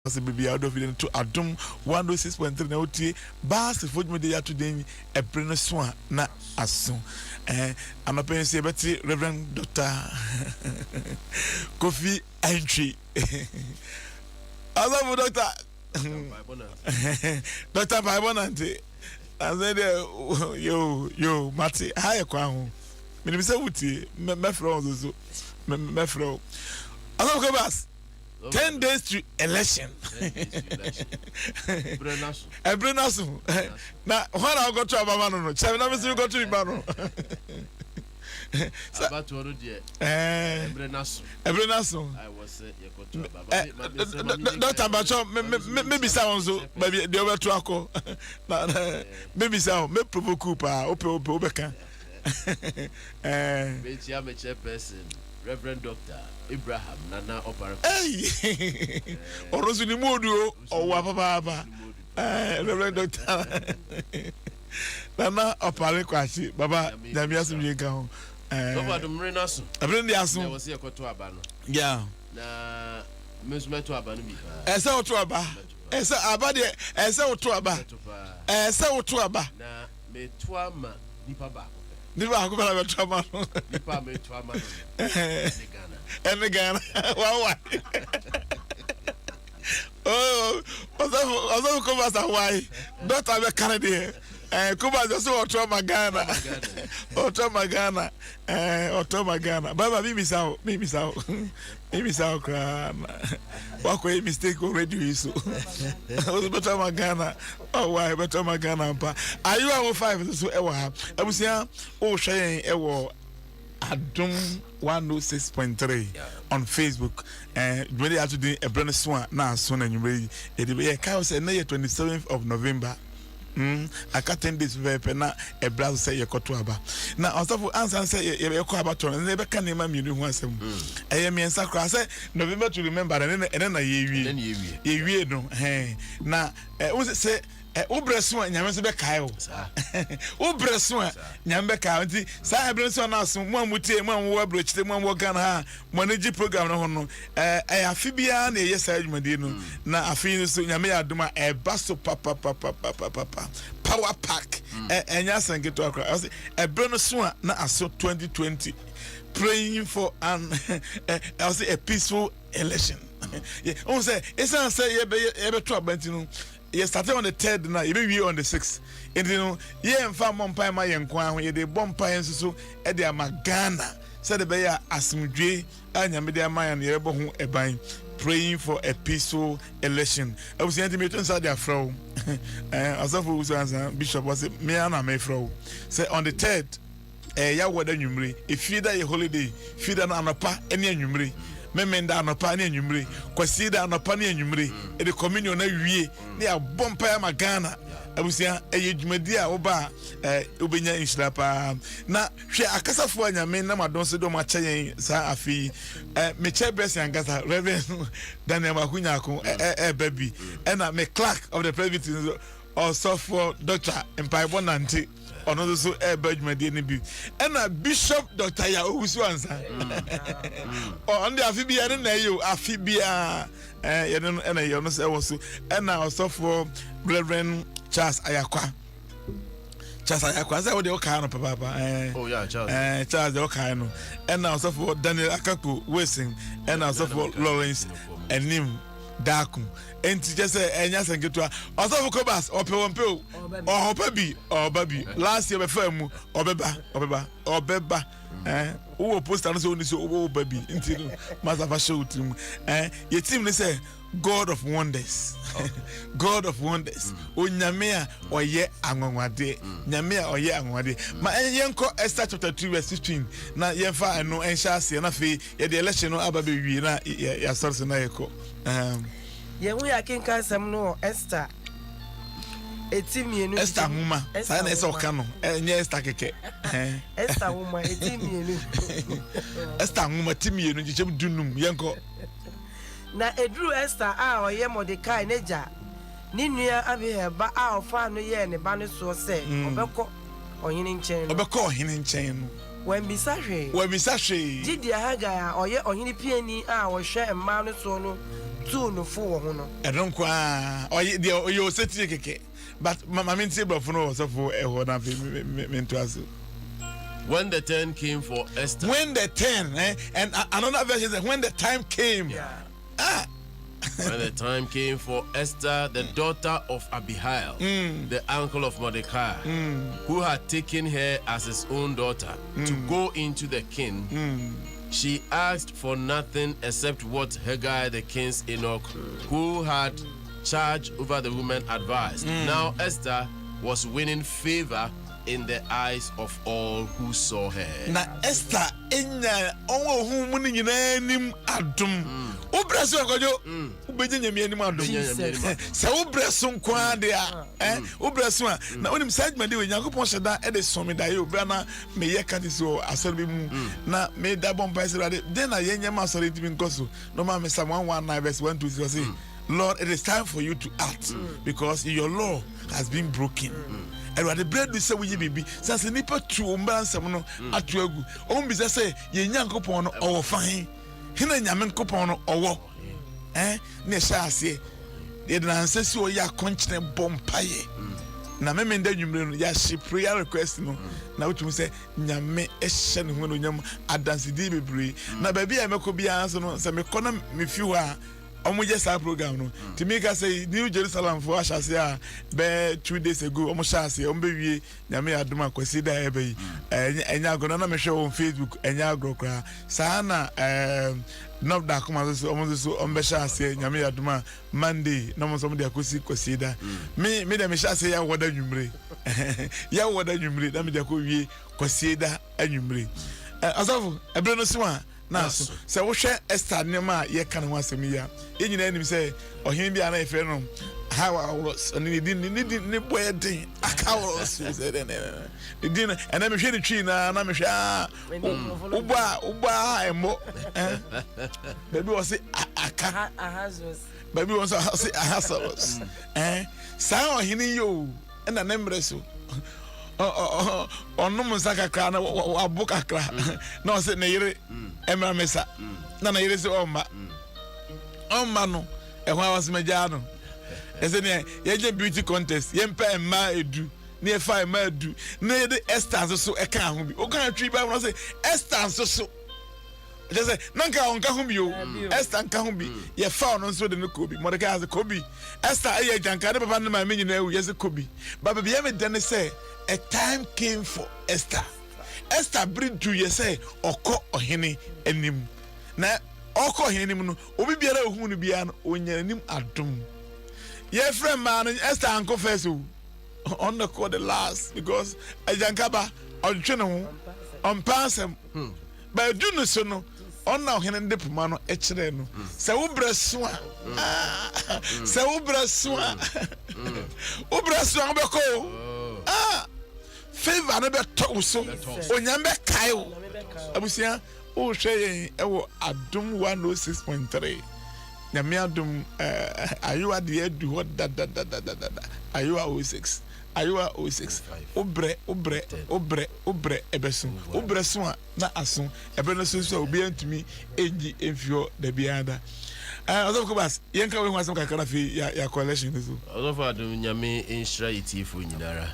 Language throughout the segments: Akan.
Ase baabi a wode afidie no to Adom 106.3 na wotie Baasefo dwumadie yi ato din Ɛbere no so a na aso. Eh, anɔpa yi nso yɛbɛte Reverend Dr. Kofi Antwi. Asafo Dr. Dr. Mpaebɔ Nante. Asɛ deɛ yo yo mate ha yɛ kwan ho. Menim sɛ wotie mɛfrɛ wo nso so mɛfrɛ wo. Asafo Kobas. 10 days to election. Ɛbere na so na hwan na wokɔto aba ma no kyɛm na mesi mekɔto bi ma no. Abatoɔ no deɛ, ɛbere na so. Ɛbere na so. Dɔkta Mbakyɔ, mebisa wo nso baabi deɛ wobɛto akɔ na mebisa wo, mɛ provoke paa, wopɛ wopɛ wobɛka. Mekyia me chairperson, Reverend Doctor Abraham Nana Ɔpare. Ɔno nso ne mu odu o, ɔwɔ papaapa. Reverend Doctor Nana Ɔpare Kwakye, baba, Nyame asomdwe nka ho. Sɔfo Adom, mmere no aso. Ɛbere no de aso. Na ɛwɔ sɛ yɛkɔto aba no. Na me nso mɛto aba no bi paa. Ɛsɛ woto aba. Ɛsɛ aba deɛ, ɛsɛ woto aba. Ɛsɛ woto aba. Na meto ama nipa baako pɛ. Nipa baako pɛ na bɛto ama no. Nipa a meto ama no no, ɛne Ghana. Ɛne Ghana wawa. Ɔsɔfo, ɔsɔfo Kobas awae dɔkta bɛka no deɛ Kobas yɛ sɛ ɔtɔ ma Ghana, ɔtɔ ma Ghana, ɔtɔ ma Ghana. Baba, mimisa wo, mimisa wo, mimisa wo koraa na wakɔ yɛ mistake wɔ radio yi so. Ɔsɛ bɛtɔ ma Ghana, ɔwae bɛtɔ ma Ghana mpa. Ayewa wo five nso ɛwɔ ha. Abusua, wohwɛ yɛn ɛwɔ Adom 106.3 on Facebook. Dwumadi ato din Ɛberɛ no so a na aso na anwummerɛ yi yɛde bɛyɛ. Kae sɛ ɛnnɛ yɛ 27th of November. Aka 10 days pɛpɛɛpɛ na ɛberɛ aso sɛ yɛkɔto aba. Na ɔsɔfo, ansa sɛ yɛkɔ abatoɔ no, ɛnɛ yɛbɛka nneɛma mmienu ho asɛm. Ɛyɛ mmiɛnsa koraa sɛ November to Remember no, ɛnɛ na yɛwie. Yɛwie no. Hɛn. Na wo sɛ wo berɛ so a, Nyame nso bɛkae wo. Wo berɛ so a, Nyame bɛkae wo. Nti saa ɛberɛ nso a na aso, mo a motie, mo a mowɔ aburokyire, mo a mowɔ Ghana ha, mo ani gye program no ho no, ɛyɛ afe biara na yɛyɛ saa dwumadie no. Na afe yi nso Nyame yɛ adom a, ɛba so papapapapapa, power pack. Ɛnyɛ asɛm ketewa koraa. Ɔse ɛberɛ no so a na aso, 2020, praying for an ɔse a peaceful election. Wohu sɛ ɛsiane sɛ yɛbɛto aba nti no, yɛ started on the third na yɛbɛwie on the sixth. Nti no yɛmfa mmɔ mpae ma yɛn nko ara ho, yɛde bɔ mpae nso so de ama Ghana sɛde bɛyɛ a asomdwe a Nyame de ama yɛn no yɛbɛbɔ ho ɛban, praying for a peaceful election. Abusua, nti meto nsa de afrɛ wo, Ɔsɔfo Owusu Ansa, Bishop, ɔse mea na mefrɛ wo sɛ on the third, ɛyɛ Yawoɔ da anwummere. Efie da yɛ holiday. Fie da no anɔpa ne anwummere, Memen da anɔpa ne anwummere, Kwasie da anɔpa ne anwummere. Ɛde communion na wie ne yɛabɔ mpaeɛ ama Ghana. Abusua, ɛyɛ dwumadi a woba a wobɛnya nhyira paa. Na hwɛ akasafoɔ a Nyame nam adom so de wɔn akyɛ yɛn saa afe yi. Mekyɛ blessing ankasa, Reverend Daniel Mako Nyako ɛɛba bi, ɛna me clerk of the presbytery nso, Ɔsɔfoɔ Dr. Mpaebɔ Nante, ɔno nso so ɛreba dwumadie no bi, ɛna Bishop Dr. Ya Owusu Ansa. Ɔno de afe biara ne na ɛyɛ o, afe biara yɛne no ɛna ɛyɛ, ɔno nso ɛwɔ so. Ɛna ɔsɔfoɔ Reverend Charles Ayakwa, Charles Ayakwa sɛ wode wokae no papaapa. Oh, yeah, Charles. Charles de wokae no. Ɛna ɔsɔfoɔ Daniel Akako Wilson, ɛna ɔsɔfoɔ Lawrence Anim Daako. Enti kyɛ sɛ ɛnyɛ asɛm ketewa. Ɔsɔfo Kobas, ɔpɛ wɔn pɛ o, ɔba bi, ɔba bi. Last year bɛfa mu, ɔbɛba, ɔbɛba, ɔbɛba. Wowɔ poster no sɛ woni so wowɔ bi nti no masa fa hyɛ wo tirim. Yɛ team ne sɛ God of Wonders, God of Wonders, Onyame a ɔyɛ anwanwadeɛ, Nyame a ɔyɛ anwanwadeɛ. Ma yɛnkɔ Esther chapter 2 verse 15 na yɛmfa ɛno ɛnhyɛ aseɛ, na afei yɛde election no aba bɛwie na yɛasɔre so na yɛkɔ. Yɛn ho yɛ akenkan asɛm no wɔ Esther eti mmienu. Esther nwoma saa na ɛsɛ ɔka no, ɛnyɛ Esther kɛkɛ. Esther nwoma eti mmienu. Esther nwoma ti mmienu nkyekyɛm 15, yɛnkɔ. Na eduru Esther a ɔyɛ Mordekai n'agya ne nua Abihail ba a ɔfaa no yɛɛ ne ba no soɔ sɛ ɔbɛkɔ ɔhene nkyɛn no. Ɔbɛkɔ ɔhene nkyɛn no. Wammisa hwee. Wammisa hwee. Gye deɛ Hegai a ɔyɛ ɔhene piani a ɔhwɛ mmaa no soɔ no tuu no fo wɔ ho no. Ɛno nko ara, ɔyɛ deɛ ɔyɛ osetie kɛkɛ. But ma ma mentie borɔfo no wɔ ɔsɔfo ɛhɔ na afei me me me ntoa so. When the turn came for Esther. When the turn, eh, and another version says when the time came. Yeah. Ah. when the time came for Esther, the daughter of Abihail, the uncle of Mordecai, who had taken her as his own daughter, to go into the king, she asked for nothing except what Hegai, the king's eunuch, who had charge over the women, advised. Now Esther was winning favor in the eyes of all who saw her. Na Esther nya wɔn a ohun mu no nyinaa anim adom. Wobrɛ so akɔdwo, wobɛnya Nyame anim adom. Sɛ wobrɛ so nko ara de a, eh, wobrɛ so a, na wonim saa dwumadi wɔ Nyankopɔn hyɛ da de sõ me daeɛ o, berɛ a na meyɛ catechist wɔ asɔre bi mu, na meda bɔ mpaeɛ sɛ Awurade, dɛn na yɛnyɛ ma asɔre ntumi nkɔ so? Na ɔmaa me Psalm 119 verse 1 2 3, ɔse, Lord, it is time for you to act because your law has been broken. Awurade berɛ du sɛ woyi biribi sɛ sɛ nnipa tu wo mmara nsɛm no ato agu. Wɔn bisa sɛ yɛn Nyankopɔn no ɔwɔ fa he? Hena Nyame Nkopɔn no ɔwɔ? Eh, ne ɛhyɛ aseɛ yɛde nansa si ɔyɛ akɔnkyene bɔ mpaeɛ na memenda nwummere no yɛahye prayer request no na wotumi sɛ Nyame hyɛ ne ho anuonyam adansedie bebree na baabi a mɛkɔ biara nso no sɛ mekɔ na mefi hɔ a wɔn yɛ saa program no nti mi ka sɛ New Jerusalem fo ahyɛ ase a bɛɛ 2 days ago wɔn hyɛ ase wɔn bɛ wie Nyame yɛ adom a Kwasi da ɛbɛ yi. Ɛnyɛ ɛnyɛ agorɔ na na mehwɛ wɔn Facebook, ɛnyɛ agorɔ koraa saa na ɛɛ North Dakoma nso so wɔn nso so wɔn bɛhyɛ aseɛ Nyame yɛ adom a Monday na wɔn nso wɔn de akɔsi Kwasi da. Me me deɛ mehyɛ aseɛ yɛ awɔ da nwumire, yɛ awɔ da nwumire na me de akɔ wie Kwasi da anwumire. Ɛ asafo ɛbere no so a na aso. Sɛ wohwɛ Ester nneɛma a yɛka ne ho asɛm yi a, yɛn nyinaa nim sɛ ɔhene bi a na yɛfrɛ no Ahasuerus, ɔne ne din ne din ne bɔ yɛ den, Ahasuerus, sɛ dɛ ne ne din no, ɛnna mehwɛ ne twi na na mehwɛ a wobɔ a wobɔ a ɛmmɔ baabi wɔ se aka baabi wɔ se Ahasuerus ɛn saa ɔhene yi o ɛna ne mmerɛ so ɔnom nsa kakra na wabo kakra na ɔsɛ ne yere mmra me sa na ne yere sɛ ɔmma ɔmma no ɛho a wɔsɛ magyaa no ɛsɛ nea yɛgye beauty contest yɛmpɛ mmaa edu na yɛfa mmaa edu na yɛde Esther nso so ɛka ho bi ɔka twi ba wɔn sɛ Esther nso so kyɛ sɛ na nka ɔnka ho bi o. Esther nka ho bi. Yɛfa ɔno nso de no kɔ bi. Mordecai ase kɔ bi. Esther ɛyɛ agyanka ne papa ne maame nyinaa awu yɛsɛ kɔ bi. Ba baabi yɛ me dɛ ne sɛ a time came for Esther. Esther bere du yɛ sɛ ɔkɔ ɔhene anim. Na ɔkɔ ɔhene anim no obi biara a ohuu no biara no onya n'anim adom. Yɛfrɛ mmaa no Esther ankɔ first o. Ɔno na kɔ the last because agyanka ba ɔntwe ne ho ɔmpɛ asɛm. Bɛadu no so no, ɔno na ɔhene no de poma no kyerɛɛ no. Sɛ wo berɛ so a, sɛ wo berɛ so a, wo berɛ so a wobɛkɔ o. Ah, favor no bɛtɔ wo so. Onyame bɛkae wo. Abusua, wohwɛ yɛn ɛwɔ Adom 106.3. Nyame adom, eh, ayowa deɛ adu hɔ dadadadadada. Ayowa 06, ayowa 06. Wo berɛ, wo berɛ, wo berɛ. Wo berɛ bɛso. Wo berɛ so a, na aso. Ɛberɛ no so nso a, obiara ntumi nyi mfi hɔ da biara da. Eh, Ɔsɔfo Kobas, yɛnka wei ho asɛm kakra na afei yɛakɔ election no so. Ɔsɔfo Adom, Nyame nhyira yɛ tiefoɔ nyinara.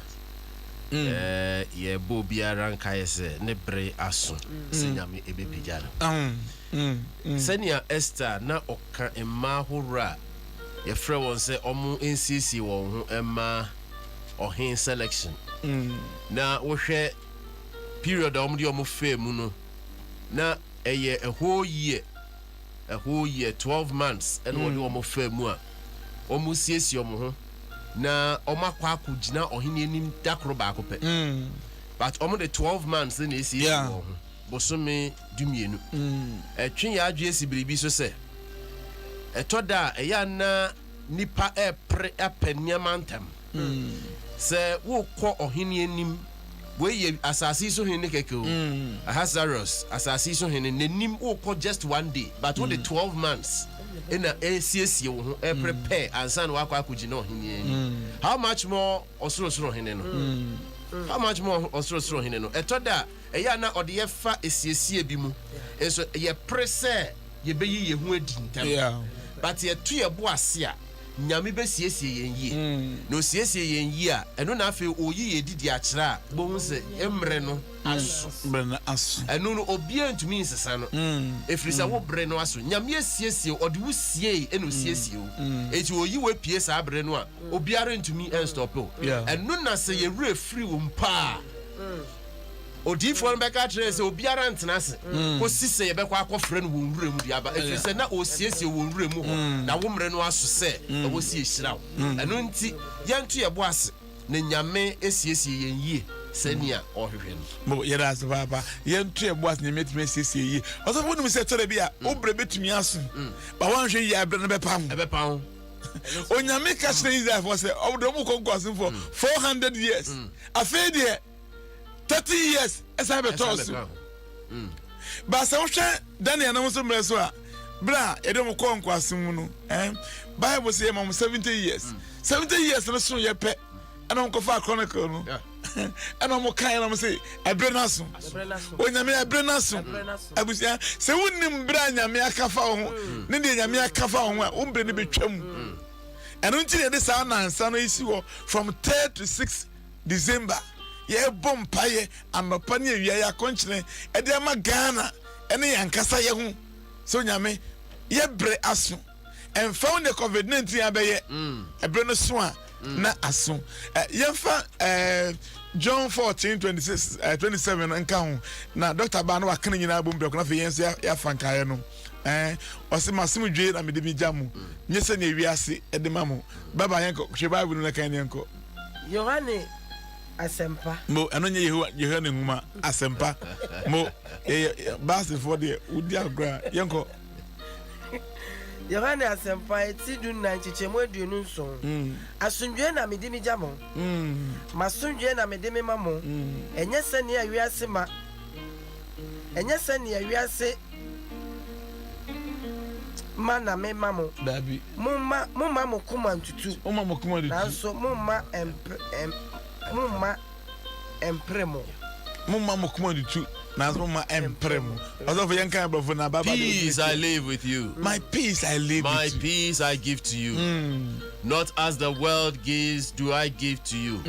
Eh, yɛbɔ obiara nkaeɛ sɛ ne bere aso sɛ Nyame ɛbɛpagya no. Sɛnea Esther na ɔka mmaa ahoroɔ a yɛfrɛ wɔn sɛ wɔn nsiesie wɔn ho mma ɔhen selection na wohwɛ period a wɔn de wɔn faa mu no na ɛyɛ a whole year, a whole year, 12 months ɛna wɔde wɔn faa mu a wɔn siesie wɔn ho na wɔn akɔ akɔ gyina ɔhene anim da koro baako pɛ, but wɔn de 12 months na esiesie wɔn ho bosome 12. Ɛtwe yɛn adwene si biribi so sɛ ɛtɔ da a ɛyɛ a na nnipa repere apɛ nneɛma ntɛm. Sɛ wokɔ ɔhene anim, wei yɛ asase yi so hene kɛkɛ o, Ahasuerus, asase yi so hene, n'anim wokɔ just one day, but wode 12 months na ɛresiesie wo ho, ɛreprepare ansa na wakɔ akɔgyina ɔhene anim. How much more ɔsorosoro hene no? How much more ɔsorosoro hene no? Ɛtɔ da a, ɛyɛ a na ɔde yɛ fa asiesie bi mu, nso yɛpere sɛ yɛbɛyi yɛn ho adi ntɛm. But yɛto yɛn bo ase a, Nyame bɛsiesie yɛn yie. Na ɔsiesie yɛn yie a, ɛno na afei ɔyi yɛn didi akyerɛ a, wobɛhu sɛ mmerɛ no aso. Mmerɛ no aso. Ɛno no obiara ntumi nsesa no. Ɛfiri sɛ wo bere no aso. Nyame asiesie wo, ɔde wo siei ɛna ɔsiesie wo. Enti ɔyi wo apue saa bere no a, obiara ntumi nstɔpe wo. Ɛno na sɛ yɛn werɛ firi wo mpo a, Odiyifoɔ no bɛka akyerɛ yɛn sɛ obiara ntena ase kɔsi sɛ yɛbɛkɔ akɔfrɛ no wɔ nwura mu de aba, ɛfiri sɛ na ɔresiesie wɔ nwura mu hɔ, na wo mmerɛ no aso sɛ ɛwɔ sɛ yɛhyira wo. Ɛno nti, yɛnto yɛn bo ase na Nyame asiesie yɛn yie sɛnea ɔhwehwɛ no. Mo, yɛda ase paapa. Yɛnto yɛn bo ase na Nyame atumi asiesie yie. Ɔsɔfo, wonim sɛ ɛtɔ da bi a, wo berɛ bɛtumi aso, but woanhwɛ yie a, berɛ no bɛpa ho. Ɛbɛpa ho. Onyame ka kyerɛ Israelfoɔ sɛ, ɔde wɔn kɔ nkoasom for 400 years. Afei deɛ, 30 years ɛsan bɛtɔɔ so. Ba sɛ wohwɛ Daniel no nso mmerɛ so a, berɛ a yɛde wɔn kɔɔ nkoasom mu no, eh, Bible sɛ yɛma wɔn 70 years. 70 years no so yɛ pɛ, ɛna wɔn kɔfaa Chronicle no. Ɛna wɔn kae na wɔn sɛ ɛbere no aso. Onyame ɛbere no aso. Abusua, sɛ wonim berɛ a Nyame aka fa wo ho, ne deɛ Nyame aka fa wo ho a, wo mmerɛ no bɛtwa mu. Ɛno nti na yɛde saa nansa no si hɔ from 3rd to 6 December. Yɛbɔ mpaeɛ anɔpa ne awia, yɛ akɔnkyene ɛde ama Ghana ɛne yɛn ankasa yɛ ho sɛ Onyame yɛ berɛ aso. Ɛmfa ho deɛ COVID-19 abɛyɛ, ɛberɛ no so a na aso. Yɛmfa John 14, 26, 27 nka ho na dɔkta baa na waka ne nyinaa bom prɛko na afei yɛn nso yɛafa nkaeɛ no. Ɔse m'asomdwoe na mede megya mo, nyɛ sɛnea wiase de ma mo. Baba yɛnkɔ, hwɛ Bible no na kan yɛnkɔ. Yohane Asɛmpa. Mo, ɛno nyɛ Yehowa, Yohane nwoma, Asɛmpa. Mo, yɛyɛ baasefoɔ deɛ, wodi agorɔ a, yɛnkɔ. Yohane Asɛmpa, eti 14 nkyekyɛmu 27. Asomdwoe na mede migya mo, m'asomdwoe na mede mema mo, ɛnyɛ sɛnea wiase ma, ɛnyɛ sɛnea wiase ma na mema mo. Dabi. Momma momma mo koma ntutu. Momma mo koma ntutu. Nanso momma ɛmpere ɛm momma ɛmpere mo. Momma mo koma ntutu, nanso momma ɛmpere mo. Ɔsɔfo yɛn kan aborɔfo na baba. Peace I live with you. My peace I live My with you. peace I give to you. Not as the world gives do I give to you.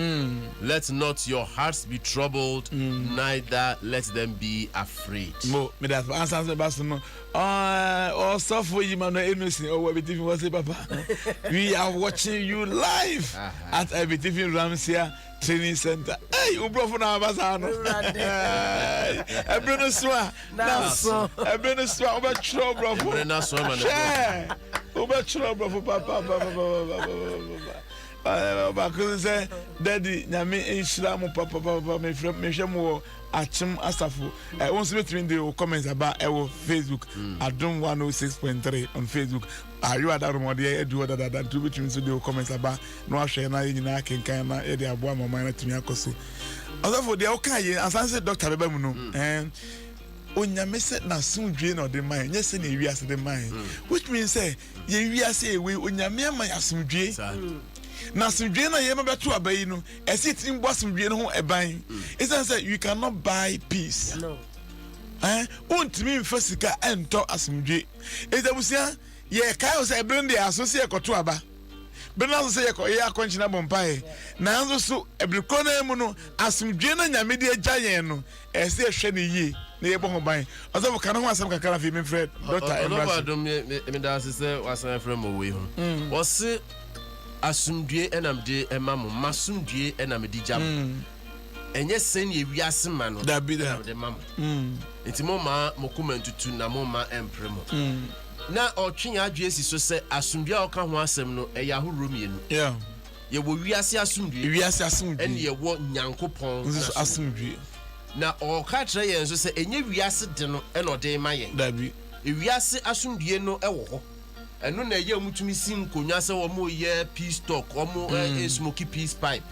Let not your hearts be troubled, neither let them be afraid. Mo meda ase ansa sɛ ba so no ɔsɔfo yi ma no enusin ɔwɔ Abetifi wɔ se papa we are watching you live at Abetifi Ramsia Training Center. Hey, obrɔfo na aba saa no. Ɛbere no so a na so ɛbere no so a wobɛtwerɛ obrɔfo. Ɛbere no so ama no. Hwɛ wobɛtwerɛ obrɔfo papa papa papa papa. Baako sɛ daddy nyame nhyira mo papa papa mehwɛ mehwɛ mo wɔ Akyem Asafo. Eh, wo nso bɛtumi de wo comments aba ɛwɔ Facebook mm. Adom 106.3 on Facebook. Ayo Adarom ɔde adu hɔ dadaada nti wobɛtumi nso de wo comments aba na wahwɛ na yɛn nyinaa kenkan na yɛde aboa ma ɔman no atumi akɔ so. Ɔsɔfo deɛ woka yɛ ansa sɛ dɔkta bɛba mu no mm. eh, onyame sɛ n'asomdwe na ɔde ma yɛn nyɛ sɛ na ewiase de ma yɛn mm. which means sɛ yɛn wiase ewe onyame ama yɛ asomdwe na asomdwe na yɛn bɛto aba yi no ɛsɛ yɛtumi bɔ asomdwe no ho ɛban ɛsiane sɛ you cannot buy peace eh wontumi mfa sika ɛntɔ asomdwe ɛti abusua yɛkae wo sɛ ɛbere no deɛ aso sɛ yɛkɔto aba bere no aso sɛ yɛkɔ yɛ akɔnkyena bɔ mpaeɛ nanso so ɛbere korɔ no mu no asomdwe no nyame de agya yɛn no ɛsɛ yɛhwɛ no yie na yɛbɔ ho ban ɔsɔfo ka no ho asɛm kakra afei memfrɛ dɔkta mmra so adom meda ase sɛ wasan frɛ mɔ wei ho ɔse asomdue ɛna mede ɛma mo masomdue ɛna mede gya mo ɛnyɛ sɛnea wiase ma no ɛna mede ma mo nti momma mo koma ntutu na momma ɛmpere mo na ɔtwe yɛn adwene si so sɛ asomdue a ɔka ho asɛm no ɛyɛ ahoroɔ mmienu yɛwɔ wiase asomdue wiase asomdue ɛne yɛwɔ nyankopɔn nso asomdue na ɔka kyerɛ yɛn nso sɛ ɛnyɛ wiase de no ɛna ɔde ma yɛn dabi wiase asomdue no ɛwɔ hɔ ɛno na ɛyɛ wɔn tumi si nkonnwa sɛ wɔn yɛ peace talk wɔn mm. smoky peace pipe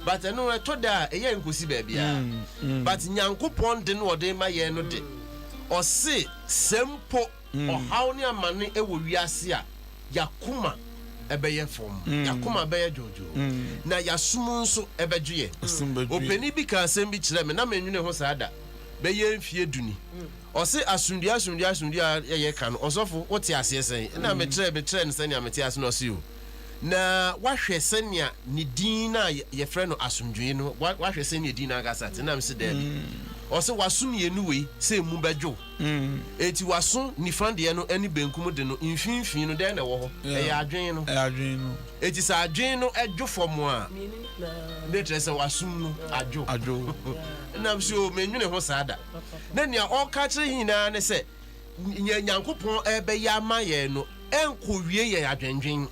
but ɛno ɛtɔ da a ɛyɛ nkosi baabiara mm, mm. but nyankopɔn de no ɔde ma yɛn no de ɔse sɛ mpo ɔhaw ne amane ɛwɔ wiase a yakoma ɛbɛyɛ fam yakoma bɛyɛ dwoodwoo na yasom nso ɛbɛdwo yɛ opanin bi ka asɛm bi kyerɛ me na menwene ho saa da bɛyɛ mfie du ni. Ɔse asomdue asomdue asomdue a yɛyɛ ka no ɔsɔfo wote aseɛ sɛn? Ɛna mekyerɛ mekyerɛ no sɛnea mete ase no ɔse o na wahwɛ sɛnea ne din no a yɛfrɛ no asomdwoe no wahwɛ sɛnea din no ankasa te na mese daabi. Ɔse waso mmienu wei sɛ emu bɛdwo enti waso nifa deɛ no ne benkum de no mfimfini no dɛn na ɛwɔ hɔ? Ɛyɛ adwene no. Enti sɛ adwene no dwo fam a na ɛkyerɛ sɛ wasom no adwo. Ɛna mese o menwene ho saa da. Na nea ɔreka akyerɛ yɛn nyinaa ne sɛ, nea Nyankopɔn rebɛyɛ ama yɛn no, ɛnkɔwie yɛn adwendwen.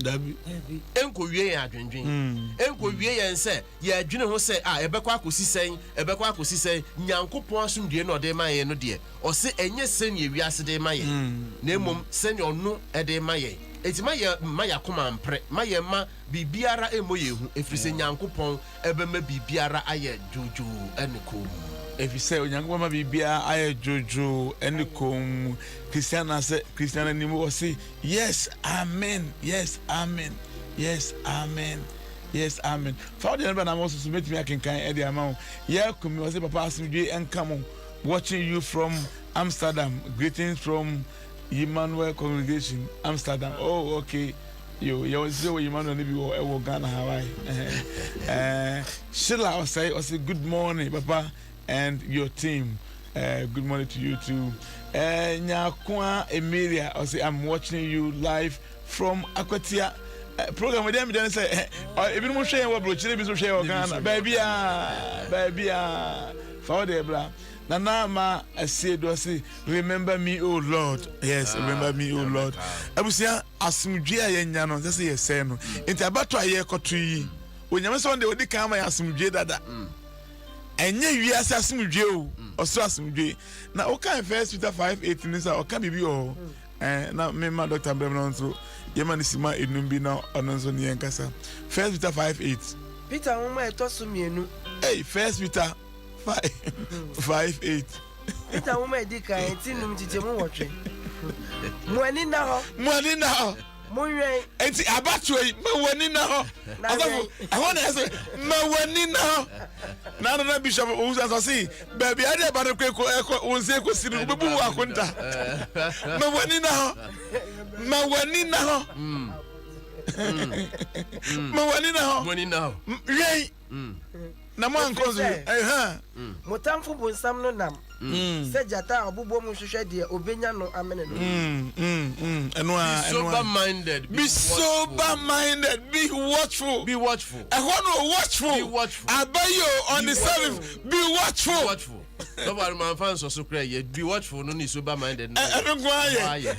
Ɛnkɔwie yɛn adwendwen. Ɛnkɔwie yɛn sɛ yɛredwene ho sɛ, ah, ɛbɛkɔ akɔsi sɛn, ɛbɛkɔ akɔsi sɛn. Nyankopɔn asomdwoeɛ no a ɔde rema yɛn no deɛ, ɔse ɛnyɛ sɛnea wiase de rema yɛn, na mmom sɛnea ɔno de rema yɛn. Enti ma yɛn mma yɛn akoma mpere, ma yɛn mma biribiara mmɔ yɛn hu, ɛfiri sɛ Nyankopɔn bɛma biribiara ayɛ dwoodwoo ne komm. Efisɛ Onyankopɔn ma biribiara ayɛ dwoodwoo ne komm. Christiana sɛ Christiana nim ɔse yes amen yes amen yes amen yes amen. Fa wo deɛ no bra na mo soso mɛtumi akenkan de ama wo. Yɛ kumi ɔse papa asomdwie nka mo watching you from Amsterdam greetings from Emmanuel congregation Amsterdam oh okay. Yo, yɛwɔ sɛ wɔ Emmanuel no bi wɔ ɛwɔ Ghana ha why? Eh, Sheila ɔsɛe ɔsɛ good morning papa and your team. Good morning to you too. Nyakoa Emilia ɔsɛ I'm watching you live from Akwatia. Program ɛdeɛ mi deɛ ne sɛ ebinom hwɛ yɛn wɔ burokyire ebi nso hwɛ yɛn wɔ Ghana baabi a baabi a fa wɔ deɛ bra. Nana ma ɛsɛ do ɔsɛ remember me o Lord yes remember me o Lord. Abusua. Asomdwoe a yɛanya no, ɛnsɛ sɛ yɛsɛe no. Enti abatoɔ a yɛrekɔto yi, Onyame sɛ ɔno deɛ ɔdi kan ama yɛn asomdwoe dada. Ɛnyɛ wiase asomdwoe o, ɔsoro asomdwoe. Na wokan First Peter 5:8 no sɛ ɔka biribi wɔ hɔ. Eh, na mema Dr. Mbrɛm no nso yɛma no sima enum bi na ɔno nso ne yɛn kasa. First Peter 5:8. Peter nwoma a ɛtɔ so mmienu. Hey, First Peter 5 5 8. Peter nwoma a edi kan ti num nkyekyɛmu nwɔtwe. Mo ani nna hɔ. Mo ani nna hɔ. Monwɛn. Enti abatoɔ yi, ma w'ani nna hɔ. Asafo, ɛhɔ na ɛsɛ, ma w'ani nna hɔ. Na nana bishop owusu asɔ se, baabi ade aba no kɔ ɛkɔ wɔn nsa ekosi no, obebu wo akonta. Ma w'ani nna hɔ. Ma w'ani nna hɔ. Ma w'ani nna hɔ. Wɛn. Na mo ankɔ nso ɛhã. Mo tamfo bonsam no nam sɛ gyata a ɔbobɔ mu hwehwɛ deɛ ɔbɛnya no amene no. Ɛno ara, Be ɛno ara. sober minded, Be sober minded, be watchful. Be watchful. Ɛhɔ no watchful. Be watchful. Aba yi o on the seventh, be watchful. Be watchful. Sɔfo Aruma nfa nsɔ so kura yɛ be watchful no ne sober minded no. Ɛno nko ara yɛ.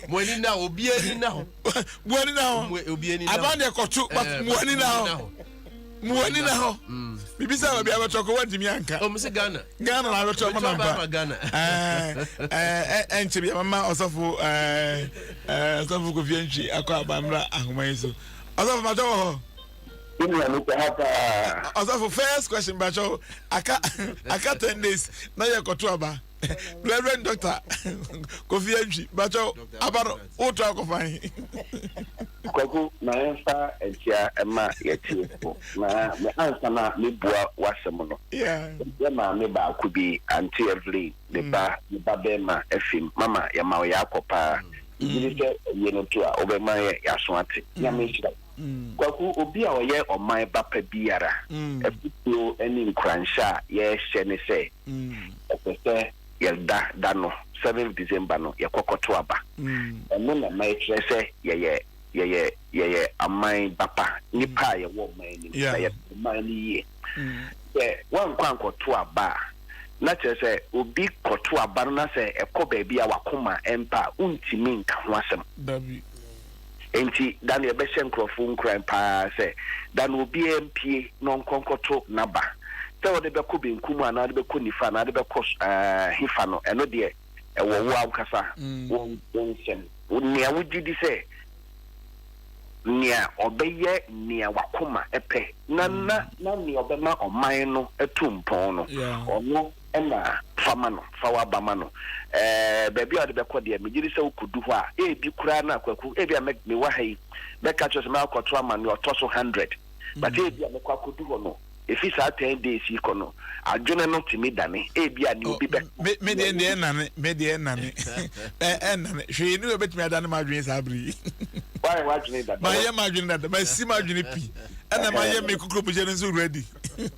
Mo ani nna hɔ, obi ani nna hɔ. Mo ani na hɔ. Obi ani na hɔ. Aban deɛ kɔto, but mo ani na hɔ. Mo ani na hɔ. Bibi sɛ baabi abɛtɔ kɔ wantumi anka. Ɔmo sɛ Ghana. Ghana na abɛtɔ ama nampa. Ghana. Ɛɛ ɛnkyɛ bi ama ɔsɔfo ɛɛ ɔsɔfo Kofi Antwi akɔ abamra ahoma yi so. Ɔsɔfo matɔ wɔ hɔ. Nua mi sɛ ha paa. Ɔsɔfo first question bakyɛw aka aka 10 days na yɛ kɔto aba. Reverend Doctor Kofi Antwi bakyɛw aba no woto akɔfa he. Kwaku ma yɛmfa nkyia ma yɛtiefo na me ansa na mebua w'asɛm no. Yɛ maame baako bi Auntie Evelyn ne ba ne ba bɛrima afim mama yɛma wo yɛakɔ paa. Megye di sɛ awie no to a wobɛma yɛ yɛaso ate. Nyame nhyira wo. Kwaku, obi a ɔyɛ ɔman ba pa biara, afotuo ne nkuranhyɛ a yɛrehyɛ ne sɛ, ɛsɛ sɛ yɛda da no, seventh December no, yɛkɔ kɔto aba. Ɛno na ɛma yɛkyerɛ sɛ yɛyɛ yɛyɛ yɛyɛ aman ba pa, nnipa a yɛwɔ ɔman no mu, na yɛpɛ ɔman no yie. Sɛ woankɔ ankɔto aba a, na kyerɛ sɛ obi kɔto aba no na sɛ ɛkɔ baabi a w'akoma mpɛ a, wontumi nka ho asɛm. Dabi. Enti da no yɛbɛhyɛ nkurɔfo nkuran paa sɛ da no obiara mpue na ɔnkɔ nkɔto n'aba. Sɛ wode bɛkɔ benkum anaa wode bɛkɔ nifa anaa wode bɛkɔ hefa no, ɛno deɛ ɛwɔ wo ankasa wo nsam. Nea wogye di sɛ nea ɔbɛyɛ nea w'akoma pɛ na na na nea ɔbɛma ɔman no atu mpɔn no, ɔno na fa ma no, fa w'aba ma no. Ɛɛ, baabi a wode bɛkɔ deɛ, megye di sɛ wokɔdu hɔ a, ebi koraa na Kwaku, ebi a mewɔ ha yi, mɛka kyerɛ sɛ mɛakɔto ama nea ɔtɔ so 100, but ebi a mɛkɔ akɔdu hɔ no, Efi saa 10 days yi kɔ no, adwene no tumi dane. Ebia nea obi bɛka. Me me deɛ deɛ ɛnane, me deɛ ɛnane, ɛnane. Hwee ni ebetumi adane m'adwene saa bere yi. Wayɛ w'adwene dada. Mayɛ m'adwene dada, masi m'adwene pi, ɛna mayɛ me kukuromuhyɛ no nso ready.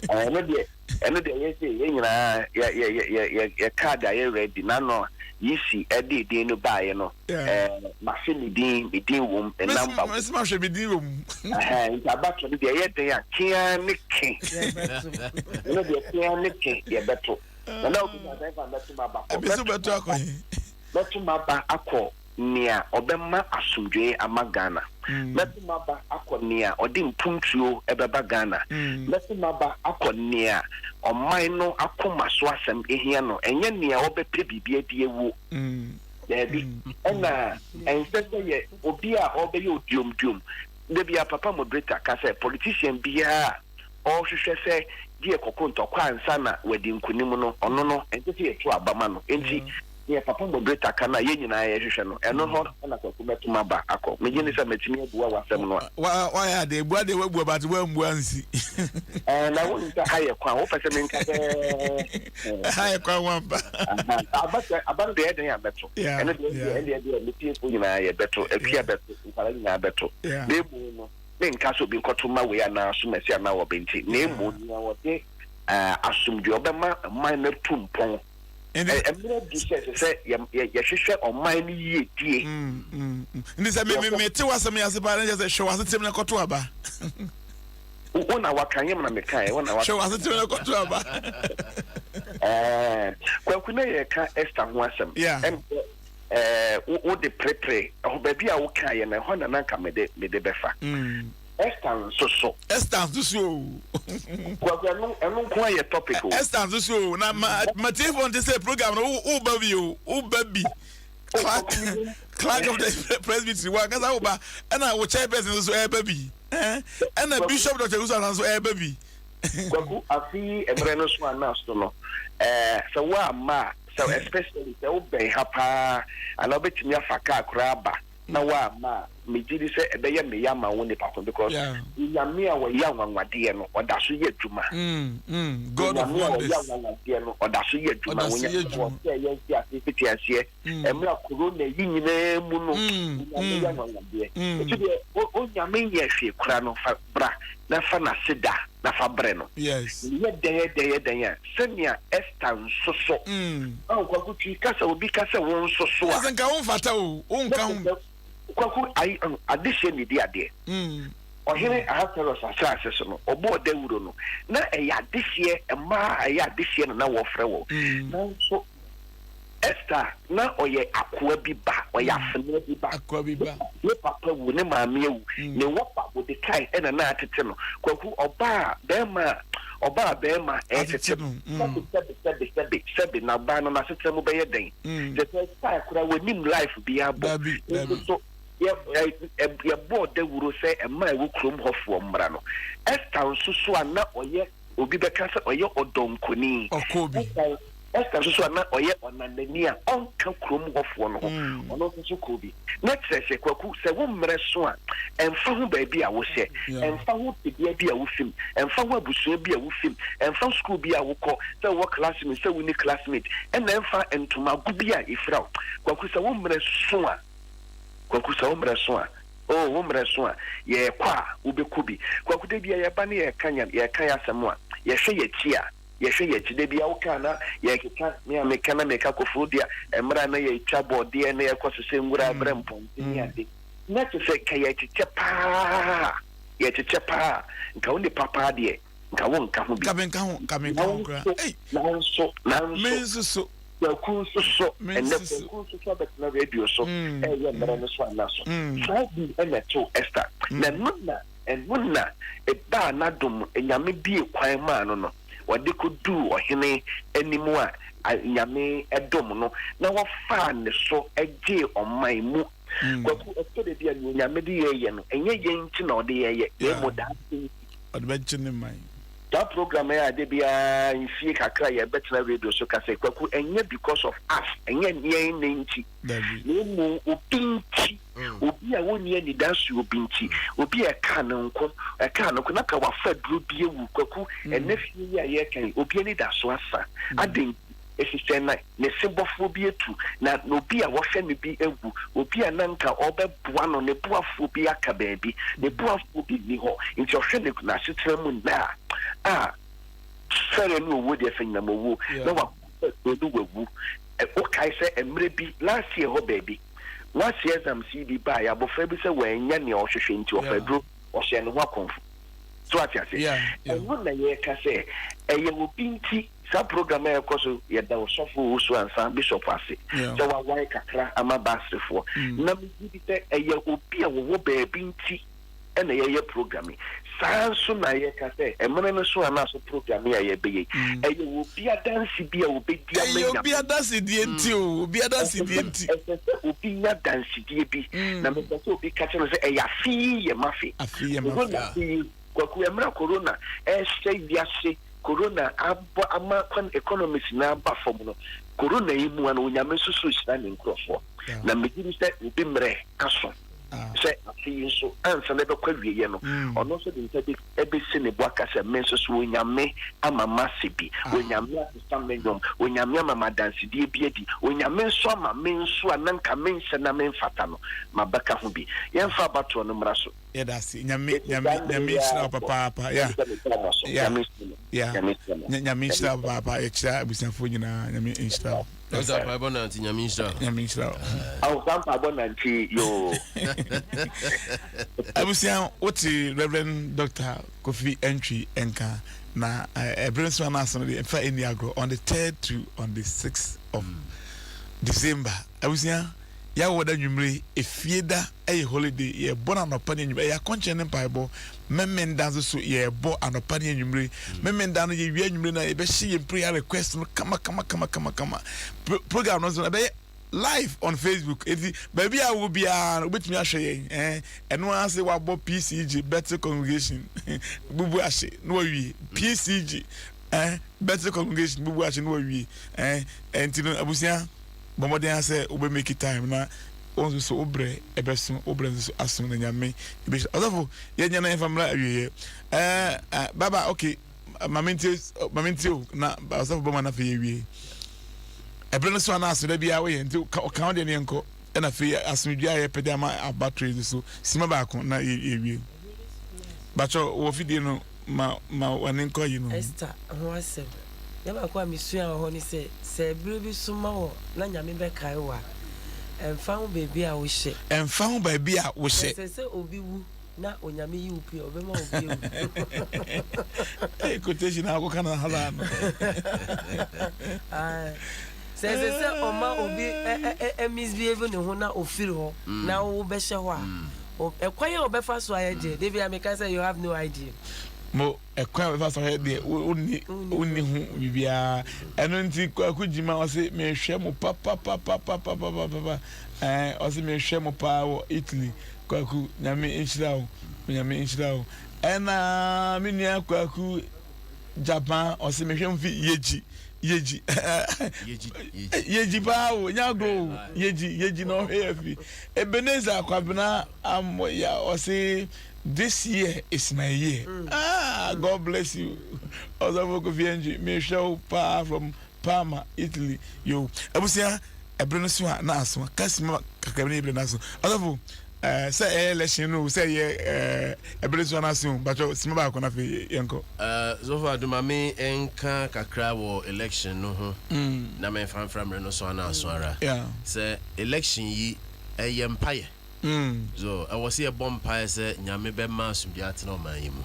Ɛno deɛ. Ɛno deɛ yɛ se yɛn nyinaa yɛ yɛ yɛ yɛ yɛ yɛ card ayɛ ready n'ano yisi ɛde edin no baayɛ no ɛɛ mahwɛ me din me din wom me number wom. Mesi mahwɛ me din wom. Ɛhɛn nti abatɔ no deɛ ɛyɛ den a kea ne ke ɛno deɛ kea ne ke yɛbɛto na na obi na sɛ ɛfa mɛto ma ba kɔ Ebi so bɛto akɔ he. Mɛto m'aba akɔ nea ɔbɛma asomdwoe ama Ghana. Mɛto m'aba akɔ nea ɔde mpuntuo bɛba Ghana. Mɛto m'aba akɔ nea ɔman no akoma so asɛm hia no, ɛnyɛ nea ɔbɛpɛ biribi adi awuo. Daabi. Ɛna ɛnsɛ sɛ yɛ obi a ɔrebɛyɛ oduomduom. Da biara Papa Moderator ka sɛ politician biara a ɔrehwehwɛ sɛ gye yɛkɔko ntɔkwa ansa na wadi nkonim no, ɔno no, ɛnsɛ sɛ yɛto aba ma no. Enti Nea papa moderator ka no a yɛn nyinaa yɛhwehwɛ no, ɛno hɔ na Kwaku mɛto m'aba akɔ. Megye di sɛ matumi abua w'asɛm no a. Wayɛ adeɛ, bua deɛ wabua but woammua ansi. Ɛɛ na wonim sɛ ha yɛ kwan, wopɛ sɛ menka sɛ. Ha yɛ kwan wampa. Aba sɛ aba no deɛ ɛyɛ dɛn a mɛto. Ɛno deɛ ɛndeɛ ɛndeɛ deɛ me fiefoɔ nyinaa yɛbɛto, Akua bɛto, nkwadaa nyinaa bɛto. Na mmom no, menka sɛ obi nkɔto mma wei anaa asomasi anaa ɔbɛnti, na mmom nea ɔde asomdwoeɛ ɔbɛma man no atu mpɔn. Mmerɛ du sɛ ɛsɛ sɛ yɛhwehwɛ ɔman no yiedie. Nti sɛ mete w'asɛm yi ase paa na kyerɛ sɛ hwɛ w'asetem na kɔto aba. Wo na waka, nyɛ me na mekaeɛ, wo na waka. Hwɛ w'asetem na kɔto aba. Kwaku na yɛreka Esther ho asɛm. Ɛm sɛ wode prepre ɛhɔ baabi a wokaeɛ no ɛhɔ na na nka mede mede bɛfa. Esther nso so. Esther nso so o. Kwaku ɛno ɛno nko ayɛ topic o. Esther nso so o na ma ma tiefo nte sɛ program no wo ba bi o wo ba bi. Clerk clerk of the presbytery wa kasa wo ba ɛna wo chairperson nso so ɛɛba bi ɛna bishop Dr. Owusu Ansah nso ɛɛba bi. Kwaku afe yi mmerɛ no so anaa so no ɛɛ sɛ wo amma a sɛ especially sɛ wo bɛn ha paa anaa wobɛtumi afa car koraa aba na woamma a, megye di sɛ ɛbɛyɛ me ya ma wo nipa ko because Onyame a ɔyɛ anwanwadeɛ no, ɔda so yɛ adwuma. Onyame a ɔyɛ anwanwadeɛ no, ɔda so yɛ adwuma. Onyame a ɔsɛɛ yɛn mfiase mfitiaseɛ, mmerɛ a corona yi nyinaa mu no, Onyame yɛ anwanwadeɛ. Nti deɛ Onyame nyɛ hwee koraa no, fa bra na fa n'aseda na fa brɛ no. Yɛ dɛn yɛ dɛn yɛ dɛn a, sɛnea Esther nso so. Awo Kwaku Twi ka sɛ obi ka sɛ wo nso so a. Ɛsɛ nka wo mfata o, wo nka ho. Kwaku ayi adehyeɛ na edi adeɛ. Ɔhene Ahasweros asase so no, ɔbɔɔ dawuro no, na ɛyɛ adehyeɛ, mmaa a ɛyɛ adehyeɛ na na wɔfrɛ wɔn. Nanso Ester, na ɔyɛ akoa bi ba, ɔyɛ afenaa bi ba. Akoa bi ba. Ne papa wu, ne maame awu, ne wɔfa Mordekai na na atete no. Kwaku, ɔbaa barima a, ɔbaa barima a ɛretete no. Sɛbe, sɛbe, sɛbe, sɛbe, sɛbe, na ɔbaa no n'asetena mu bɛyɛ dɛn? Kyerɛ sɛ, style koraa, wɔnnim life biara bɔ. Dabi, dabi. Nso so, yɛ, ɛ, ɛ, yɛbɔɔ dawuro sɛ mmaa a ɛwɔ kurom hɔfoɔ mmra no. Ester nso so a na ɔyɛ, obi bɛka sɛ ɔyɛ ɔdɔnkɔni. Ɔkɔɔ bi. Ester Ester nso so a na ɔyɛ ɔnanani a ɔnka kurom hɔfoɔ no ho, ɔno nso so kɔɔ bi. Na kyerɛ sɛ, Kwaku, sɛ wo mmerɛ so a, ɛmfa ho baabi a wohyɛ, ɛmfa ho tebea bi a wofi mu, ɛmfa ho abusua bi a wofi mu, ɛmfa sukuu bi a wokɔ, sɛ wowɔ classmate, sɛ wonni classmate, ɛna ɛmfa ntomago bi a ɛfira wo. Kwaku, sɛ wo mmerɛ so a, Kwaku, sɛ wo mmerɛ so a, oh, wo mmerɛ so a, yɛrekɔ a, wobɛkɔ bi. Kwaku, da bi a yɛba ne yɛreka yɛreka yɛn asɛm a, yɛhwɛ yɛn akyi a, Yɛhwɛ yɛn akyi, da biara woka a na yɛrekeka, me a meka na meka Kofoɔ dua, mmerɛ a na yɛtwa bɔɔdeɛ na yɛkɔ sesɛ nwura brɛ mpɔnkye ne ade, na kyerɛ sɛ nka yɛrekyekyɛ paa, yɛrekyekyɛ paa, nka wo nipa paa deɛ, nka wonka ho bi. Nka menka ho, nka menka ho koraa. Ei! Nanso, nanso, Me nso so. Kwaku nso so, Me ɛnnɛ nso so. Kwaku nso so abɛtena radio so ɛreyɛ mmerɛ no so ana so. Saa bi na ɛtoo Esther, na ɛno na Ɛno na ɛbaa n'adom, Nyame bue kwan maa no no, ɔde kɔduu ɔhene anim a Nyame dom no na wɔfaa ne so gyee ɔman mu. Kwaku, ɛtɔ da bi a nea Onyame de yɛn yɛ no, ɛnyɛ yɛn nti na ɔde yɛn yɛ, na mmom daakye nti. Ɔde bɛgye ne man. Saa program yi a da biara mfie kakra yɛbɛtena radio so ka sɛ Kwaku ɛnyɛ because of us, ɛnyɛ yɛn ne nti, na mmom obi nti, obi a ɔnni anidasoɔ bi nti, obi a ɛkaa ne nko, ɛkaa ne nko na ka wafa aduro bi awu. Kwaku, ɛnɛ fie yi a yɛreka yi, obi anidasoɔ asa. Adɛn nti? Efisɛ na ne sebɔfoɔ bi atu, na obi a wɔhwɛ no bi awu, obi a na anka ɔrebɛboa no, ne boafoɔ bi aka baabi, ne boafoɔ bi nni hɔ. Enti ɔhwɛ ne n'asetena mu nnɛ a, a fɛreɛ ne owuo deɛ fanyinam owuo, na wakɔ aduro no wawu. Wokae sɛ mmerɛ bi, last year hɔ baabi, WASSCE exams yi bi baeɛ, abɔfra bi sɛ wannya nea ɔhwehwɛ nti ɔfa aduro, ɔhyɛɛ ne ho akɔmfo. So ate aseɛ? Ɛno na yɛreka sɛ ɛyɛ obi nti. Saa program a ɛkɔ so yɛda Ɔsɔfo Owusu Ansah Bishop ase sɛ wawae kakra ama Baserefoɔ. Na megye di sɛ ɛyɛ obi a wɔwɔ baabi nti na yɛyɛ program yi. Saa ara nso na yɛka sɛ ɛmene no so anaa so program yi a yɛbɛyɛ yi, ɛyɛ obi adanse bi a ɔbɛdi ama Ɛyɛ obi Nyame. adansedie nti o, obi adansedie nti. Ɛsɛ sɛ obi nya dansedie bi. Na mepɛ sɛ obi ka kyerɛ no sɛ ɛyɛ afe yi yɛ m'afe. Afe yi yɛ m'afe. Corona afe yi. Kwaku, mmerɛ Corona ɛresɛe wiase, Corona abɔ ama kwan economies nyinaa aba fam no, Corona yi mu ara no Onyame nso so rehyira ne nkorɔfoɔ. Na megye di sɛ obi mmerɛ aso sɛ afe yi nso ansa na ɛbɛkɔ awieɛ no, ɔno nso de nsa bɛsi ne bo aka sɛ me nso so Onyame ama m'asɛ bi, Onyame asesa me nnwom, Onyame ama m'adansedie bi adi, Onyame nso ama me nso a na nka menhyɛ na memfata no, mabɛka ho bi. Yɛmfa abatoɔ no mmra so. Yɛda ase. Nyame nyame nyame nhyira wo papaapa. Ya. Ya. Ya. Nyame nhyira wo papaapa. Yɛkyerɛ abusuafoɔ nyinaa. Nyame nhyira wo. Ɔsa mpaebɔ nante nyame nhyira wo. Nyame nhyira wo. Ɔsa mpaebɔ nante yoo. Abusua wote Reverend Doctor Kofi Antwi nka na ɛbere nso ana aso no deɛ mfa ɛni agorɔ on the third to on the sixth of December. Abusua yɛawɔ da nwummere efie da ɛyɛ holiday, yɛbɔ no anɔpa ne anwummere, ɛyɛ akɔnkyerɛ ne mpaebɔ. Memenda nso so yɛbɔ anɔpa ne anwummere. Memenda no yɛwie anwummere no a yɛbɛhyɛ yɛn prayer request no kama kama kama kama kama. Pro program no nso ɛbɛyɛ live on Facebook. Eti baabi a wɔ biara no wobɛtumi ahwɛ yɛn. Eh, ɛno ara sɛ wabɔ PCG Bethel Congregation bubu ahye na wawie. PCG eh, Bethel Congregation bubu ahye na wawie. Eh, ɛnti no abusua bɔ mmɔden ara sɛ wobɛ make time na Wo nso so wo brɛ ɛbɛso, wo brɛ nso so aso na Nyame bɛhyira. Ɔsɔfo, yɛnyɛ na yɛmfa mmra awieɛ. Ɛɛ, baba, okay, ma mentie, ma mentie o, na ɔsɔfo bɛma na afei yɛwie. Ɛberɛ no so ana aso da biara woyɛ, nti ka wo deɛ ne yɛnkɔ, ɛna afei asomdwoeɛ a yɛpɛ de ama abatoɔ yi so, sima baako na yɛwie. Bakyɛ wɔ fidie no ma ma w'ani nkɔ yi no. Esther ho asɛm. Nea baako a misuaa wɔ hɔ ne sɛ, sɛ bere bi so ma wo na Nyame bɛkae wo a, ɛmfa ho baabi a wohyɛ. Ɛmfa ho baabi a wohyɛ. Ɛsɛ sɛ obi wu na Onyame yi wo pue a, ɔbɛma obi awu. Hey, quotation a akɔka no ha no. Sɛ ɛsɛ sɛ ɔma obi misbehave ne ho na ofiri hɔ na wobɛhyɛ hɔ a, ɛkwan a ɔbɛfa so ayɛ deɛ, da bi a meka sɛ you have no idea. Mo ɛkwan a ɔbɛfa so ayɛ deɛ, wonni wonni ho biribiara. Ɛno nti Kwaku Gyima ɔse mehwɛ mo papapapapapapapa ɛɛ ɔse mehwɛ mo paa wɔ Italy. Kwaku Nyame nhyira wo, Nyame nhyira wo. Ɛna me nua Kwaku Japan ɔse mehwɛ mo fi Yeji Yeji Yeji paa o nya agorɔ o Yeji Yeji na ɔhwɛ yɛ fi. Ebenezer Kwabena Amoya ɔse this year is my year mm. ah God bless you Ɔsɔfo Kofi Antwi mehwɛ wo paa from Parma Italy yo abusua ɛbere no so a na aso kasima kakra bi ne ebere no aso ɔsɔfo ɛɛ sɛ ɛyɛ election no sɛ ɛyɛ ɛɛ ɛbere so anaso batwɛ sima baako na afei yɛnkɔ. Ɛɛ sɔfo aduma mi nka kakra wɔ election no ho mm. na mɛnfa nfra mmerɛ no so anaso ara sɛ election yi ɛyɛ mpaeɛ. So ɛwɔ sɛ yɛbɔ mpaeɛ sɛ Nyame bɛma asomdwoeɛ atena ɔman yi mu?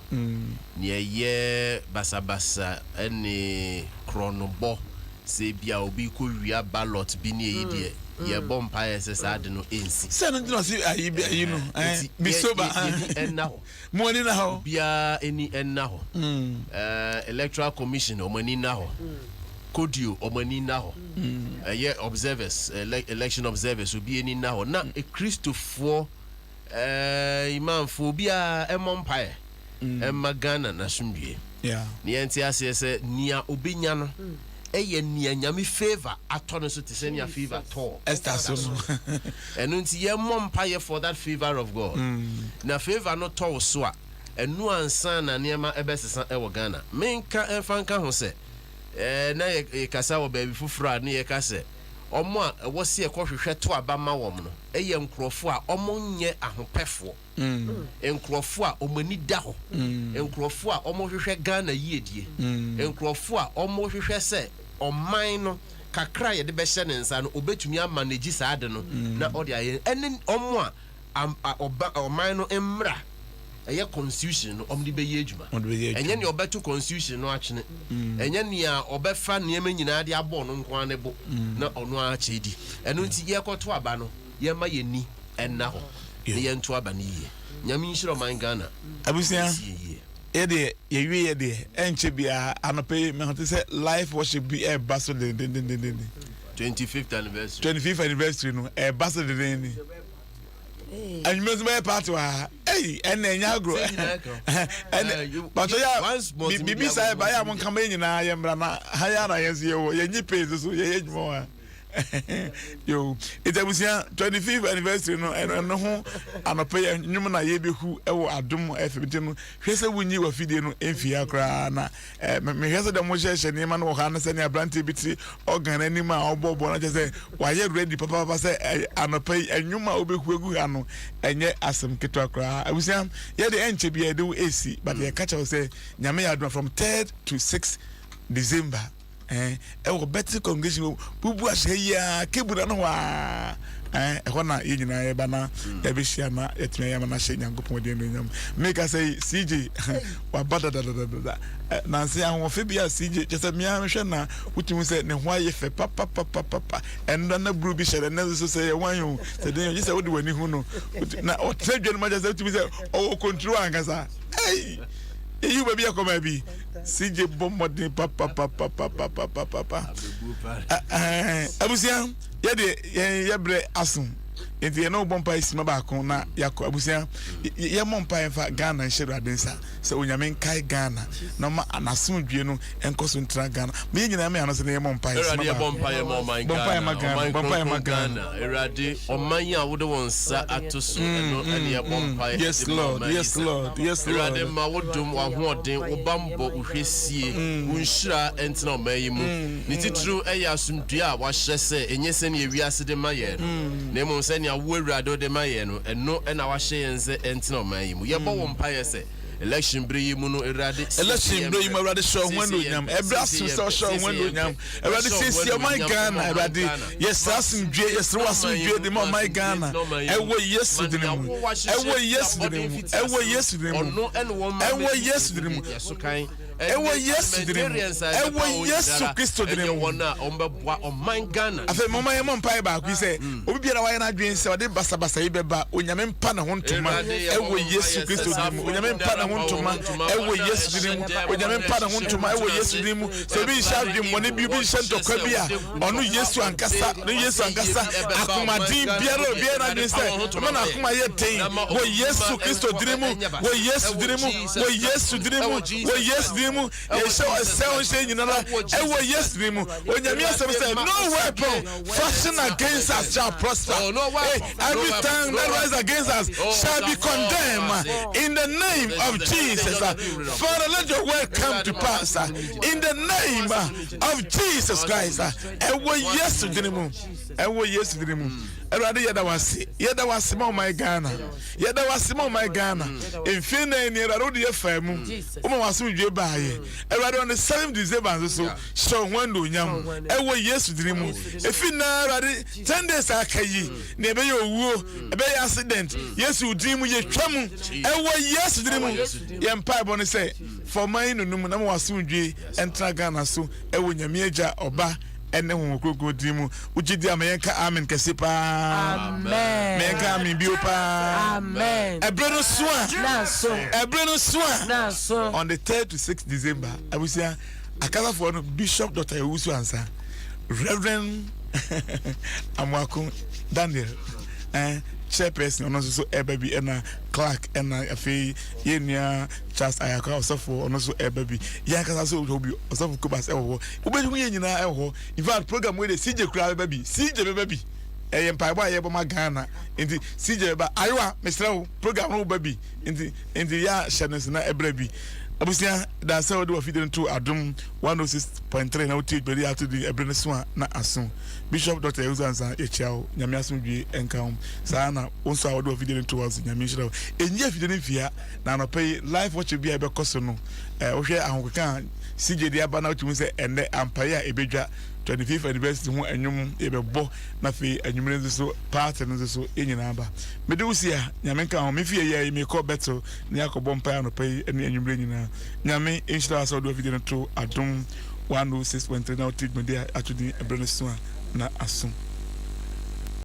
Nea ɛyɛ basabasa ne korɔnobɔ, sɛ ebia obi rekɔwia ballot bi ne eyi deɛ, yɛbɔ mpaeɛ sɛ saa ade no ɛnsi. Sɛ no nti na ɔse ayi bi ayi no Nti be sober. Yɛni ɛnna hɔ. Mo ani nna hɔ. Obiara ani nna hɔ. Electoral Commission wɔn ani nna hɔ. Kodio wɔn ani nna hɔ. Ɛyɛ observers, election observers, obi ani nna hɔ. Na Kristofoɔ, imamfoɔ, obiara ɛmmɔ mpaeɛ ɛmma Ghana n'asomdwoeɛ. Na yɛnte aseɛ sɛ nea ɔbɛnya no yɛ nea Nyame favour atɔ no so te sɛ nea favour tɔɔ Esther so no. Ɛno nti yɛmmɔ mpaeɛ for that favour of God. Na favour no tɔ wo so a, ɛno ansa na nneɛma ɛbɛsesa wɔ Ghana. Menka mfa nka ho sɛ, na yɛkasa wɔ baabi foforɔ a ne yɛka sɛ wɔn a ɛwɔ sɛ yɛkɔhwehwɛ to aba ma wɔn no yɛ nkurɔfoɔ a wɔnyɛ ahopɛfoɔ. Nkurɔfoɔ a wɔn ani da hɔ, nkurɔfoɔ a wɔhwehwɛ Ghana yiedie, nkurɔfoɔ a wɔhwehwɛ sɛ ɔman no kakra a yɛde bɛhyɛ ne nsa no ɔbɛtumi amanegyi saa ade no na ɔde ayɛ, ɛne wɔn a ɔba ɔman no mmra ɛyɛ constitution no wɔde bɛyɛ adwuma. Ɛnyɛ nea ɔbɛto constitution no atwene, ɛnyɛ nea ɔbɛfa nneɛma nyinaa de abɔ ɔno nko ara ne bo na ɔno ara kyɛ di. Ɛno nti yɛrekɔto aba no, yɛmma yɛn ani nna hɔ na yɛnto aba no yie. Nyame nhyira ɔman Ghana. Abusua, Ɛnsi yɛn yie. yɛ deɛ yɛwie yɛ deɛ ɛnkyɛ biara anɔpa yi meho te sɛ live worship bi ɛreba so dendendendenden. 25th anniversary. 25th anniversary no ɛreba so dendenden. Anwummerɛ nso bɛyɛ party wɔ ha. Ei ɛnna ɛnyɛ agorɔ. Ɛnna bàtɔ yɛ a biribi saa ɛba yɛ a mo nka ma yɛ nyinaa yɛ mmra na ha yɛ ara yɛn nso yɛ wɔ yɛn nyi pay nso so yɛyɛ adwuma wɔ ha. Yo, nti abusua 25th anniversary no ɛno ɛno ho anɔpɛ yɛ nnwom na yɛbɛhu ɛwɔ Adom FM nti no hwɛ sɛ wonyi wafidie no mfie ha koraa na eh, mehwɛ sɛ dɛ mohyehyɛ nneɛma no wɔ ha no sɛnea aberanteɛ bi te organ anim a ɔbɔbɔ no kyɛ sɛ wayɛ ready papaapa sɛ eh, anɔpɛ yi nnwom a wobɛhu agu ha no ɛnyɛ asɛm ketewa koraa. Abusua yɛde ɛnkyɛ bi yɛde wo ɛsi but yɛka kyerɛ wo sɛ Nyame yɛ adom from 3rd to 6 December Ɛɛ, ɛwɔ Bethel congregation wɔ bubu ahyɛ yi ara kebura no hɔ ara. Ɛɛ, ɛhɔ na yɛn nyinaa yɛba na hmm. yɛbɛhyia na yɛtumi ayɛ ama no ahyɛ Nyankopɔn din anuonyam. Meka sɛ yi CJ waba dadadadada. Nanse ahoɔfɛ bi a CJ kyɛ sɛ mmea hwɛ na wotumi sɛ ne ho ayɛ fɛ papapapapa. Ɛnda na buru bi hyɛ dɛ nso sɛ yɛ wan o sɛ den gye sɛ wode w'ani hu no. Na ɔtena dwa no mu akyɛ sɛ wotumi sɛ ɔwɔ control ankasa. Ei! Eyi wo baabi akɔ baabi. CJ bɔ mmɔden papapapapapapapa. Abusua, yɛde yɛn yɛbrɛ aso. Nti yɛne wo bɔ mpae sima baako na yɛakɔ. Abusua, yɛmmɔ mpae mfa Ghana nhyɛ Awurade nsa sɛ Onyame nkae Ghana na ɔma n'asomdwie no nkɔ so ntena Ghana. Ma yɛn nyinaa mmea ano sɛ na yɛmmɔ mpae sima baako. Bɔ mpae ma ɔman Ghana, ɔman kronkron Ghana. Awurade, ɔman yi a wode wɔn nsa ato so ɛno ɛne yɛbɔ mpae Yes Lord, yes Lord, yes Lord. Awurade ma wo dom, w'ahoɔden, wo bammɔ, wo hwɛsie, wo nhyira ntena ɔman yi mu. Ne titiriw ɛyɛ asomdwoe a wahyɛ sɛ ɛnyɛ sɛnea wiase de ma yɛn no, na mmom sɛnea wo Awurade wode ma yɛn no, ɛno na wahyɛ yɛn sɛ ɛntena ɔman yi mu. Yɛbɔ wo mpaeɛ sɛ election bere yi mu no, Awurade, siesie Election yɛn bere yi mu brɛ. Awurade hyɛ wo ho Siesie yɛn anuonyam. brɛ. Ɛberɛ aso Siesie sɛ yɛn brɛ. ɔhyɛ wo ho Siesie yɛn anuonyam. brɛ. Awurade Hyɛ wo ho siesie ɔman anuonyam Ghana. ma ɔman Awurade Ghana. yɛsrɛ asomdwie, yɛsrɛ Ma ɔman yi w'asomdwie mu, de ma ma ɔman asomdwie Ghana. ntena ɔman yi mu. Ɛwɔ Yesu Ma dini nea mu. wo wahyehyɛ Ɛwɔ fi Yesu dini abɔde mu. mfitiase Ɛwɔ no, Yesu dini mu. ɔno ɛne wɔn mma Ɛwɔ bɛdi Yesu dini mu. yɛn so kan. Ɛwɔ Ɛne Yesu dini mu. parliamentarians a yɛbɛpa Ɛwɔ wɔn Yesu nyinara Kristo dini ɛnyɛ mu. wɔn a wɔbɛboa ɔman Ghana. Afei momma yɛmmɔ mpaeɛ baako yi sɛ obi biara wayɛ n'adwene sɛ ɔde basabasa yi bɛba, Onyame mpa ne ho ntoma Awurade, yɛbɔ ɛwɔ wo mpaeɛ Yesu sɛ Kristo saa din mu. afoɔ Onyame mpa ne nyinara ho mpa wɔn ntoma ho ntoma, ɛwɔ wɔn a Yesu ɛhyɛ din mu. dɛm, Onyame wɔn a mpa ne ho ɛhyehyɛ ntoma ɛwɔ nkutu Yesu ase, din mu. Sɛ obi nhyɛ Awurade, adwemmɔne bi, obi nhyɛ wɔhyɛ ntɔkwa sɛ bi a, wɔde ɔno Yesu ntɔkwa, ankasa, wɔde ɔno Yesu ɔsɛeɛ ankasa, bi ɛbɛba ɔman akomaden Ghana biara mu a deɛ, obiara Awurade n'adwene fa sɛ wɔn ho ɛma ntoma ma yɛn, n'akoma yɛ den na ma wɔ ɔman Yesu mma Kristo ɛnkɔ din mu, ɛnyɛ wɔ basa. Yesu Ɛwɔ din mu, Jesus wɔ Yesu Christ, din mu, ɛwɔ wɔ Jesus Yesu Christ, din mu, ɛwɔ yɛhyɛ Jesus ɔsɛe Christ, nhyɛ nyinara ɛwɔ ɛwɔ Jesus Yesu Christ. din mu. Onyame asɛm Awurade sɛ, ma no weapon ɔsɛeɛ fashioned ɛntena ɔman against us Ghana. shall prosper. Oh, no Hey, weapon, no every weapon, tongue no that rise weapon. against us Oh, shall be condemned in the name of Jesus. Father, let your word come to pass in the name of Jesus Christ. Ɛwɔ Yesu din mu. Ɛwɔ Yesu din mu. Awurade yɛda wase. Yɛda wase ma ɔman Ghana. Yɛda wase ma ɔman Ghana. Mfie nan ni Awurade wode yɛ faa mu. Woma w'asomdwie baayɛ. Awurade on the 7th December nso so hyɛ wo ho anuonyam. Ɛwɔ Yesu din mu. Efi nnɛ Awurade 10 days a aka yi nea ɛbɛyɛ owuo, ɛbɛyɛ accident, Yesu din mu yɛtwa mu. Ɛwɔ Yesu din mu. Yɛn mpaebɔ ne sɛ fa ɔman yi nonum na ma w'asomdwie ntena Ghana so ɛwɔ Nyame Agya, Ɔba ɛne Honhom Kronkron din mu. Wogye di a ma yɛnka amen kɛse paa. Amen. Ma yɛnka amen bio paa. Amen. Ɛberɛ no so a. Na so. Ɛberɛ no so a. Na so. On the 3rd to 6th December, abusua akasafoɔ no Bishop Dr. Owusu Ansa, Reverend Amoako Daniel, eh, Chairperson ɔno nso so ɛreba bi ɛna Clark ɛna afei yɛn nua Charles Ayakwa ɔsɔfo ɔno nso ɛreba bi. Yɛn ankasa nso wɔ bi ɔsɔfo Kobas ɛwɔ hɔ. Wobɛhu yɛn nyinaa ɛwɔ hɔ. In fact program wei de CJ koraa bɛba bi. CJ bɛba bi. Ɛyɛ mpaebɔ a yɛbɔ ma Ghana. Nti CJ bɛba. Ayewa mesrɛ wo program no woba bi. Nti nti yɛ a hyɛ no nso na ɛbrɛ bi. Abusua da sɛ wode wafidie no to Adom 106.3 na wotie dwumadi a ato din ɛbere no so a na aso. Bishop Doctor Yahuza Ansah yɛkyia wo, Nyame asomdwie nka wo. Saa ara na wo nso a wode w'afidie no to hɔ nso Nyame nhyira wo. Ɛnyi afidie no mfie ha na anɔpa yi live worship bi a ɛbɛkɔ so no eh, wohwɛ ahokeka a CJ de aba na wotumi sɛ ɛnnɛ ampaeɛ a ɛbɛdwa 25th anniversary ho ɛnwom yɛbɛbɔ na afei anwummere nso so party no nso so yɛn nyinaa ba. Mede wo si a Nyame nka ho. Mefi yɛ yi mekɔ Bethel na yɛakɔbɔ mpaeɛ anɔpa yi ne anwummere nyinaa. Nyame nhyira wo sɛ wode w'afidie no to Adom 106.3 na wote dwumadi a ato din Ɛberɛ no So a na Aso.